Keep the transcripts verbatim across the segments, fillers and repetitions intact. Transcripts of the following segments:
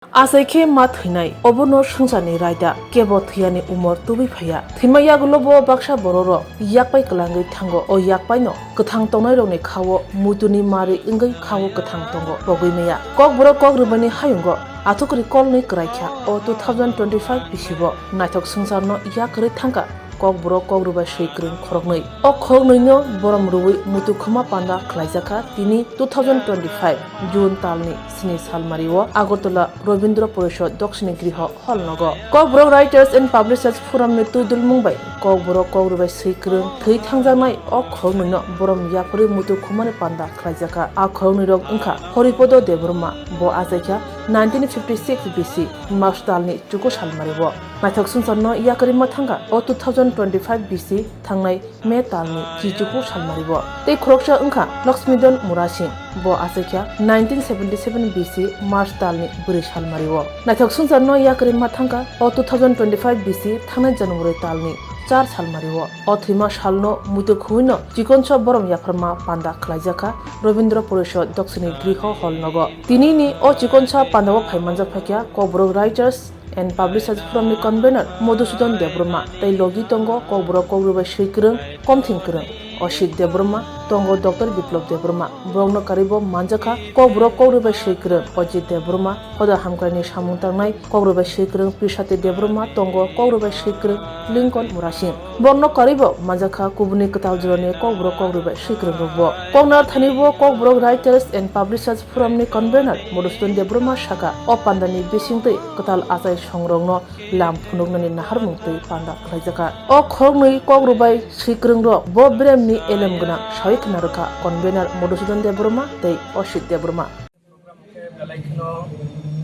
Achai khe ma thwinai, obono swngcharni raida, kebo thwiyani umor tubui phaiya. Thwima yagulo bo baksa bororok yakpai kwlangwi thango, o yakpaino kwthang tongnairokni khao muituni mari wngwi khao kwthang tongo, pogwi maya. Kokborok kok rwbaini hayungo athukri kolnwi kwraikha, o two thousand twenty-five bisibo naithok swngcharno yak kwrwi thangkha. Kokborok kok rwbai swi kwrwng khoroknwi. O khoroknwino borom rwui muitu khuma panda khlaijakha tini two thousand twenty-five June talni sini salmario Agartala Rabindra Parishad Doksini Griho hall nogo. Kokborok Writers and Publishers Forum ni twidulmung bai Kokborok kok rwbai swi kwrwng thwi thangjaknai o khoroknwino borom yapharwi muitu khumani panda khlaijakha. A khoroknwirok wngkha Haripada Debbarma, bo achaikha nineteen fifty-six B C March talni chuku salmario. Naithok swngcharno yakarima thangkha o two thousand twenty-five B C thangnai May talni chichuku salmario. Tei khoroksa wngkha Lakshmidon Murasing, bo achaikha nineteen seventy-seven B C March talni bwrwi salmario. Naithok swngcharno yakarima thangkha o two thousand twenty-five B C thangnai January talni char salmario. O thwima salno muitu khuino chikonsa borom yapharma panda khlaijakha Rabindra Parishad Doksini Griho hall nogo. Tinini o chikonsa pandao phaimanjak phaikha Kokborok Writers and Publishers Forum ni convener Madhusudan Debbarma tei logi tongo Kokborok kok rwbai swi kwrwng, komthing kwrwng Osit Debbarma, tongo Doctor Biplab Debbarma. Borokno karwibo manjakha Kokborok kok rwbai swi kwrwng Ajit Debbarma, hoda hamkraini samung tangnai kok rwbai swi kwrwng Pisati Debbarma, tongo kok rwbai swi kwrwng Lincoln Murasing. Borokno karwibo manjakha kubuni kwtal jorani Kokborok kok rwbai swi kwrwng rokbo. Koknar thanibo Kokborok Writers and Publishers Forum ni convener Madhusudan Debbarma sakha, o pandani bisingtwi kwtal achai songrokno lam phunuknani naharmung twi panda khlaijakha. O khoroknwi kok rwbai swi kwrwng rok bo beremni elem gwnang sawi khna rwkha convener Madhusudan Debbarma tei Osit Debbarma. Program khe belai kheno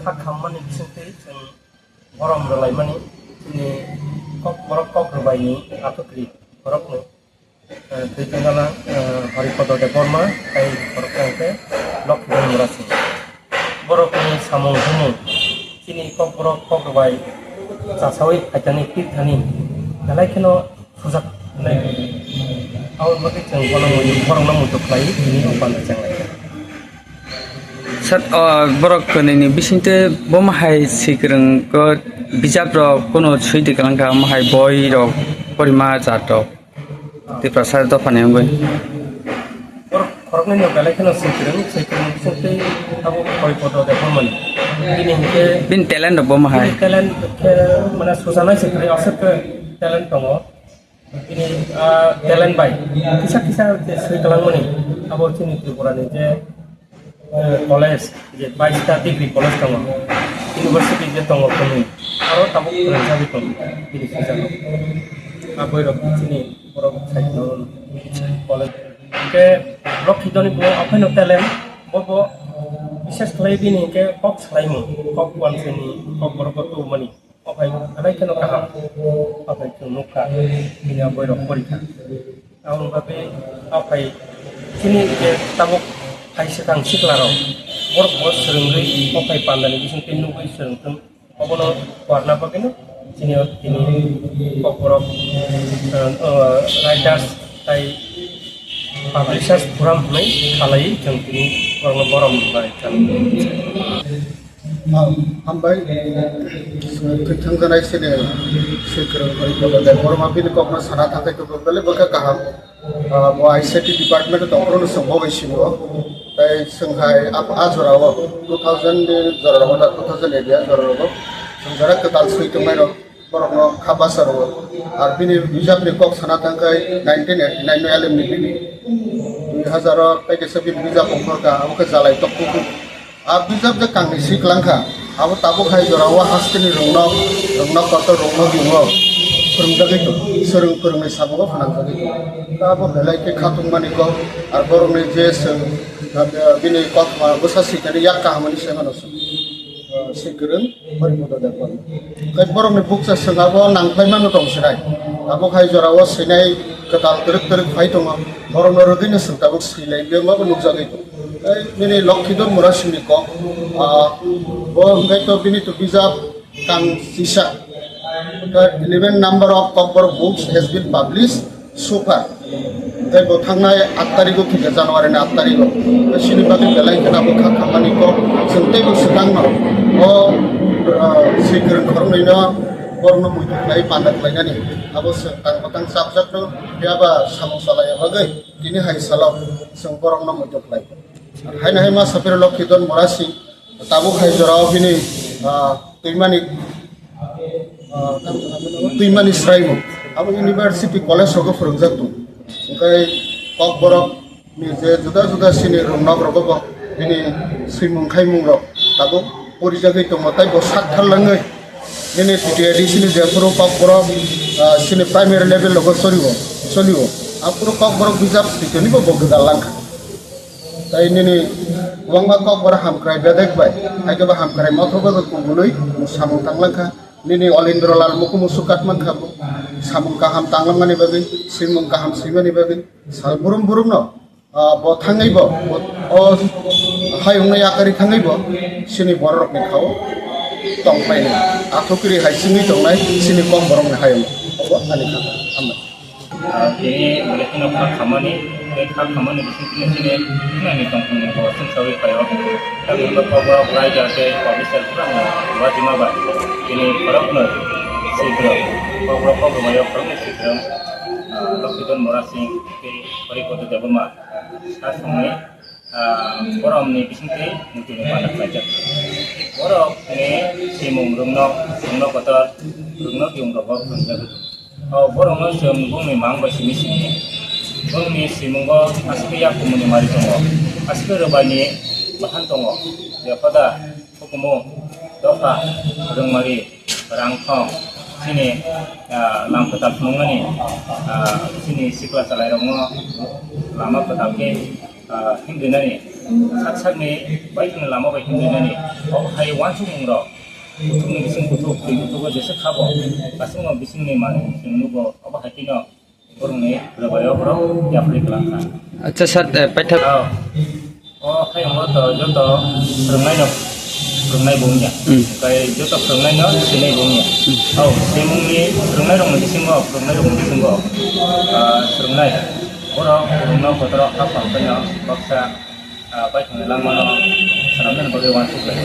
kha khammani bisingtwi chwng borom rwlaimani chini Kokborok kok rwbaini athukri borokno, eh, twi thangala, eh, Haripada Debbarma tei borok khe Lokhidan Murasing. Borokni samung humung chini Kokborok kok rwbai chasawi phaithani phirthani belai kheno sujak nai. Aboni bagwi chwng bono muitu, borokno muitu khlai tini o panda chenglai. Sir, o borok kwnwini bisingtwi bomo hai swi kwrwng khe bijap rok kunu swi di kwlang kha, omo hai boi rok porima jat rok Tiprasa dophani wngwi. Borok khoroknwi no belai kheno swi kwrwng, swi kwrwng bisingtwi abo Haripada Debbarmani. Bini hinkhe bini talent rok bomo hai. Bini talent khe mane sujanai swi kwrwng aswk khe talent tongo. Bini, ah, talent bai kisa kisa je swi kwlangmani abo chini Tripura ni je, eh, college, je baista degree college tongo, university je tongo kwnwi, aro tabuk kwrwng jagwi tongo bini swijak rok. A bwrwi rok chini borok side no college. Hinkhe Lokhidan ni bo aphai no talent, bo bo bises khlai bini hinkhe kok salaimung, kok uansani, kok borok bo tubumani. O phai belai kheno kaham. O phai chwng nukha, bini a boirok porikha. Aboni bagwi o phai chini je tabuk phai swkang siklarok, borok bo swrwngwi o phai pandani bisingtwi nugwi swrwngthwng. Obono warna bagwino chini o tini kokborok, eh, eh, writers tai publishers forum hwnwi khalai chwng tini borokno borom bai kha. Hambai, thangjanai sini swi kwrwng Haripada Debbarma bini kokno sana thangkhe kebo belai bwkha kaham. Ah, bo I C T department o tongphuru no chwng bo bai singo. Tai chwng hai ap-, a jora o two thousand ni jora o da two thousand area jora o chwng jora kwtal swi tongnai rok borok no kha basa rwo. Ar bini bijap ni kok sana thangkhe nineteen eighty nine no elem ni bini dui hazar o tai kaisa bini bijap ongkhor kha, abo khe Jalai Tokpuk. A bijap je kangni si kwlangkha, abo tabuk hai jora o hasteni rwngnok, rwngnok kotor rwngnok yungo phwrwngjagwi tongo, swrwng phwrwngni samungo phwnangjagwi tongo. Ta abo belai khe khatungmani kok, ar borokni je swng, bini kothoma bwsa sikani yak kahamani se mano swng, si kwrwng Haripada Debbarma. Tei borokni bukcha swng abo nangkhlaimano tong sinai, tabuk hai jora o sinai kwtal twrwk twrwk phai tongo, borokno rwgwino swng tabuk swilai biyama bo nukjagwi tongo. Tei bini Lokhidan Murasingni kok, ah, bo hwnkhe to bini to bijap kang sisa. Eleven number of Kokborok books has been published so far. Tei bo thangnai aat tarigo thwikha, January ni aat tarigo. Tei sini bagwi belai kheno bo kha khammani kok chwng teibo swkangno O, ah, swi kwrwng khoroknwino borokno muitu khlai panda khlainani abo chwng tang bwtang chapjakno phiya ba samung chalaiya bagwi tini hai salo chwng borokno muitu khlai. Haino hai ma sapiro Lokhidon Mora Singh tabuk hai jorao bini, ah, twimani, ah, twimani swraimung abo university college rogo phwrwngjak tongo. Hwnkhe Kokborok ni je juda juda chini rwngnok rogo bo bini swimung khaimung rok tabuk porijagwi tongo, tei bo sak tharlangwi nini T T A D C ni jephuru Kokborok, ah, chini primary level rogo choliwo, choliwo. Aphuru Kokborok bijap sitoni bo bo gwdal langkha. Tei nini kwbangma Kokborok hamkrai bedek bai, hai khe bo hamkrai motho bai bo kubului samung tanglangkha. Nini Olindro Lal Mukumu Sukat mankha bo, samung kaham tanglamani bagwi, swimung kaham swimani bagwi, sal burum burumno, ah, bo thangwi bo, bo, o hayungno yakarwi thangwi bo, chini bororokni khao tongpainai. Athukiri hai chingwi tongnai chini Kokborokni hayung. Obo ani kha, hambai. Ah, tini belai kheno kha khamani, tei kha khamani bising tini chini, chini ani tongthokni bo chwng saui phaio. Tamni hwnba Kokborok raida tei publisher phano wajima bai tini khoroknwi swi kwrwng. Kokborok Kokborok bai o khoroknwi swi kwrwng, ah, Lokhidon Mora Singh tei Haripad Debbarma. Sa songni, ah, borokni bisingtwi muitu ni panda khlaijak. Borokni swimung rwngno, rwngno kotor, rwngno kiyung rok bo phwrwngjagwi. O borokno chwng bongni mang bai simi simi. Bongni swimungo aswk yakumuni mari tongo, aswk rwbaini bahan tongo. Jephoda hukumu dopha, rwngmari, rangthong, chini, ah, lam kwtal phunukmani, ah, chini sikla chalairokno lama kwtal khe, ah, himrinani, sak sakni baithangni lama bai himrinani, o hai uansukmungrok kuthukni bising kuthuk, twi kuthugo jesa khabo, aswkno bisingni manwi chwng nugo, obo hai kheno borokni rwbaio borok yapri kwlangkha. Acha sir, eh, paithak. Oh. O hayungo to joto phwrwngnaino phwrwngnai bo wngya. Hmm. Tei joto phwrwngnaino swinai bo wngya. Hmm. Oh, swimungni phwrwngnairokni bisingo, phwrwngnairokni bisingo, ah, phwrwngnai. Borok phwrwngno kotorok haphang phano baksa, ah, baithangni langmano swnamnani bagwi uansuk lai.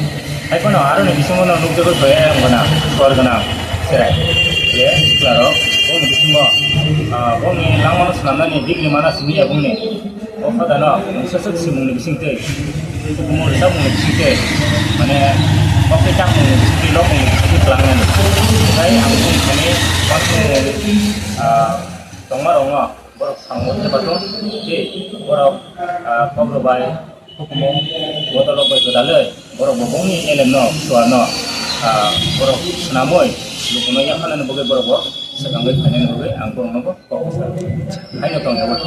Hai phano aroni bisingo no nukjagwi koi ayang gwnang, suar gwnang cherai. Je siklarok bongni bisingo, ah, bongni langmano swnamnani degree mana simi ya bongni. O khodano mungsa swk simungni bisingtwi, hukumu rwchapmungni bisingtwi, mane, mokhe chapmungni bisingtwi, lobmungni bisingtwi twlangnani. Tei ang bongni thani uansukmung, ah, tongmarokno borok samung thepatung tei borok, ah, kok rwbai hukumu bodolrok bai gwdalwi borok bo bongni elemno, suarno, ah, borok swnamwi lukuno yapharnani bagwi borok bo swkangwi phainani bagwi ang borokno bo kok rwkha. Haino tongthokma.